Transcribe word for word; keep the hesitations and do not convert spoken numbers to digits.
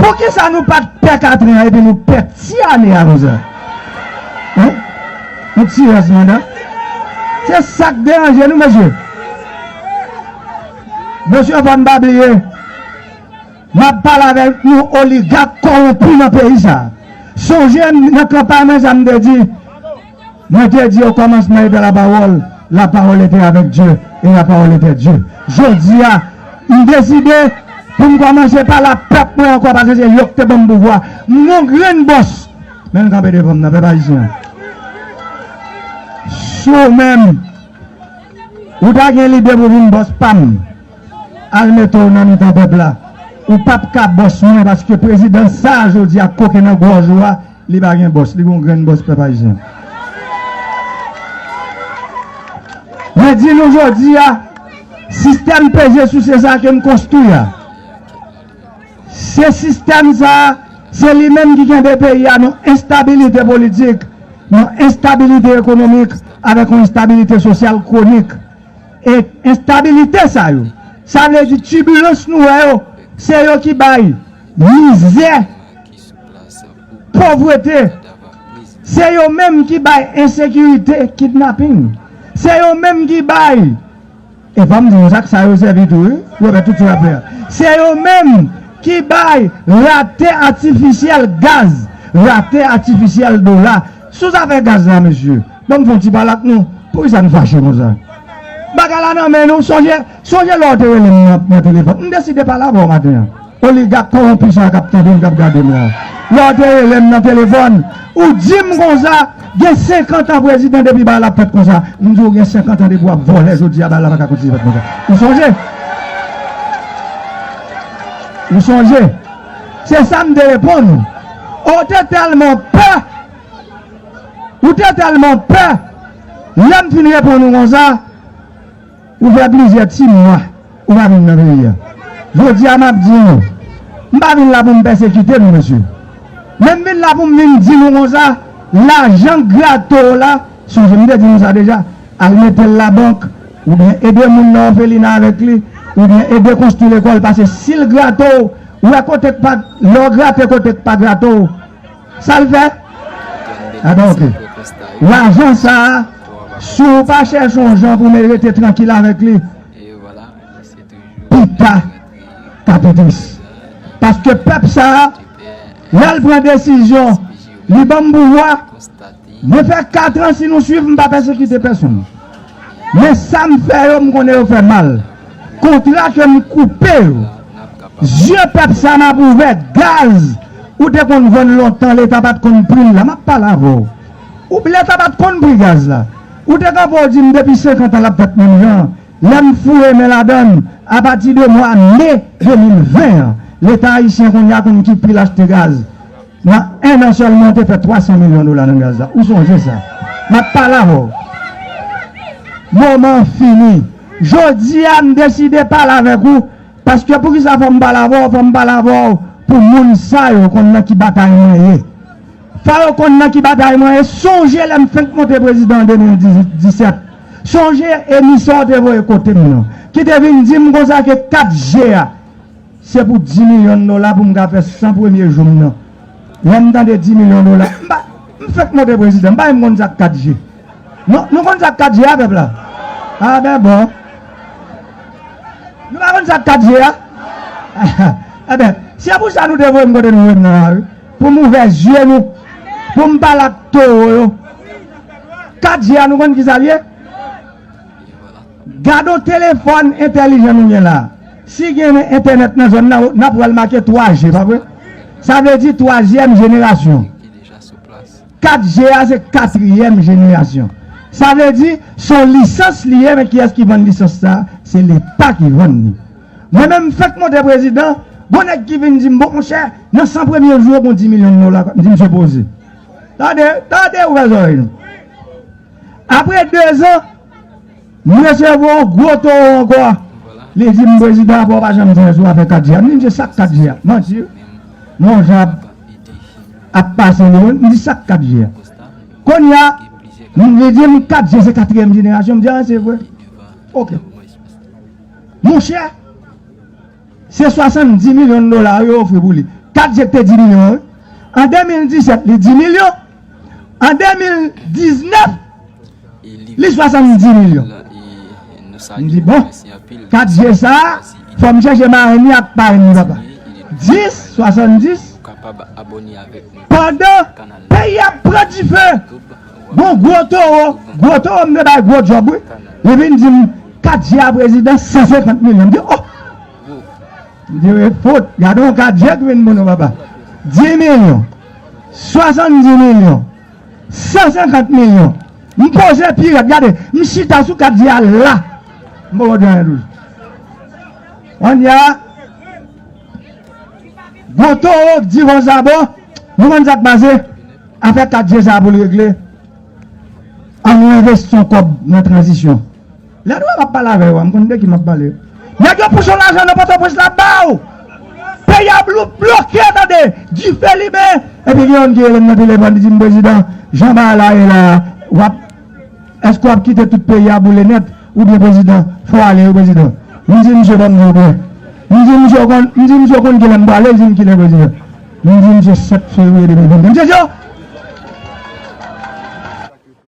Poukisa nou pa t pè katran epi nou pè ti ane a konsa? Hein? Yon ti rès manda. Se sa k deranje nou, mesye. Mesye, fò n pa bliye, m ap pale avèk nou oligak kòwonpi nan peyi sa. Sonje nan kanpay mwen sa m te di, mwen te di o kòmansman était la parole, la parole était avec Dieu, et la parole était Dieu. Jodi a, m deside pou m kòmanse pale ak pèp mwen ankò, paske se yo ki te ban m pouvwa. M gon grenn bòs. Men m kanpe devan m nan, pèp ayisyen. Si w menm, ou ta gen lide pou vin bòs pa m, al mete w nan mitan pèp la. Ou p ap ka bòs mwen, paske prezidan sa a jodi a koke nan gòj ou a, li pa gen bòs, li gon grenn bòs pèp ayisyen. Mwen di nou jodi a, sistèm peze souse sa ke m konstwi a, se sistèm sa a, se li menm ki kenbe peyi a nan enstabilite politik, nan enstabilite ekonomik, avèk yon enstabilite sosyal kwonik. E enstabilite sa yo, sa vle di tibilans nou wè yo, se yo ki bay mizè, povrete, se yo menm ki bay ensekirite, kidnaping, se yo menm ki bay, e fò m di nou sa, sa yo sèvi tou, wi, yo fè tout sa yo ap fè a. Se yo menm ki bay rate atifisyèl gaz, rate atifisyèl dola. Sou zafè gaz la, mesye, ban m fè yon ti pale ak nou. Poukisa n fache konsa? Bagay la nan men nou. Sonje, sonje lè w te rele m nan, nan telefòn. M deside pale avè w maten an. Oligak kòwonpi sa k ap tande m, k ap gade m la. Lè w te rele m nan telefòn, ou di m konsa, gen senkant an prezidan depi bagay la ap fèt konsa. M di w gen senkant an depi w ap vòlè, jodi a bagay la pa ka kontinye fèt konsa. Ou sonje? Ou sonje? Se sa m te reponn ou. Ou te tèlman pè. Ou te tèlman pè. Lè m fin reponn ou konsa, ou fè plizyè ti mwa ou pa vin nan peyi a. Jodi a, m ap di nou, m pa vin la pou m pèsekite nou, mesye. Men m vin la pou m vin di nou konsa, lajan grato w la, sonje m te di nou sa deja, al mete l labank, oubyen ede moun nan òfelina avèk li, oubyen ede konstwi lekòl, paske si l grato w, ou wè kote k pa, lè w grate kote k pa grato w, sa l fè? Enben, oke. Lajan sa a, si w pa chèche yon jan pou w rete trankil avèk li, pita k ap pi tris. Paske pèp sa a, lè l pran desizyon, li ban m pouvwa, mwen fè kat an, si nou swiv, m pa pèsekite pèsonn. Men sa m fè yo, m konnen yo fè mal. Kontra ke m koupe yo. Zye pèp sa m ap ouvè, gaz ou te konn vann lontan, Leta pa t konn pri l la, m ap pale avè w. Ou, Leta pa t konn pri gaz la. Ou te kanpe w di m depi senkant an l ap fèt menm jan an. Lè m foure men ladan l, apati de mwa me de mil ven an, Leta ayisyen kounye a konn ki pri l achte gaz. Nan en an sèlman, yo te fè twa san milyon dola nan gaz la. Ou sonje sa? M ap pale avè w. Moman an fini. Jodi a, m deside pale avèk ou. Paske poukisa fò m pale avè w? Fò m pale avè w pou moun sa yo konn nan ki batay mwen ye. Fò yo konn nan ki batay mwen ye. Sonje lè m fenk monte prezidan an de mil disèt. Sonje emisè w te voye kote m nan, ki te vin di m konsa ke kat G a, se pou dis milyon dola pou m ka fè san premye jou m nan. Lè m tande dis milyon dola, m pa, m fenk monte prezidan, m pa menm konn sa k kat G. Non, nou konn sa k kat G a, pèp la? A ben bon. Nou pa konn sa k kat G a? Enben, se pou sa nou te voye m kote nou voye m nan la, wi. Pou m ouvè zye nou, pou m pale ak towo yo. Kat G a, nou konn ki sa l ye? Gade yon telefòn entèlijan nou gen la. Si gen entènèt nan zòn nan, n ap wè l make twa G, pa vre? Sa vle di twazyèm jenerasyon. Kat G a se katriyèm jenerasyon. Sa vle di, se yon lisans li ye, men kiyès ki vann lisans sa a? Se Leta ki vann li. Mwen menm, m fenk monte prezidan, gon nèg ki vin di m, bon, monchè, nan san premye jou yo, gon dis milyon dola. M di, m sipoze. Tande, tande, ouvè zòrèy nou. Apre dezan, m resevwa yon gwo towo ankò. Li di m, prezidan, apa w pa janm fè sou afè kat G a? M di, m di, sa k kat G a? Manti, wi. Nan yon jan ap, ap pase li, m di, sa k kat G a? Kounye a, m, li di m, kat G se katriyèm jenerasyon. M di, a, se vre. Oke. Monchè, se swasanndis milyon dola yo ofri pou li. Kat G te di milyon, wi. An de mil disèt, li di milyon. An de mil diznèf, li swasanndis milyon. M di, bon, Kat G sa a, fò m chèche marni ak parni, papa. Dis, swasanndis, pandan peyi ap pran dife, bon, gwo towo, gwo towo, m te bay gwo djòb, wi. Li vin di m, Kat G a prezidan, san senkant milyon. M di, oh! M di, e fot, gade yon Kat G ki vin pou nou, papa. Dis milyon, swasanndis milyon, san senkant milyon. M poze pi rèd, gade, m chita sou Kat G a la. M poko di anyen toujou. Kounye a, gwo towo di konsa, bon, nou konn sa k pase, afè Kat G sa pou l regle, ann nou envesti yon kòb nan tranzisyon. Lè nou wè m ap pale avè yo a, m konn de ki m ap pale. Nèg yo pouse yon lajan nan Pòtoprens la ba w. Peyi a blou bloke, tande. Dife limen. Epi gen youn ki rele m nan telefòn, li di m, prezidan, jan bagay la ye la, w ap, èske w ap kite tout peyi a boule nèt? Oubyen prezidan, fò w ale wi, prezidan. M di misye, ban m di w byen. M di misye, w konn, m di misye, w konn kilè m prale? Li di m kilè, prezidan? M di misye, sèt fevriye de mil vennde. M di yo,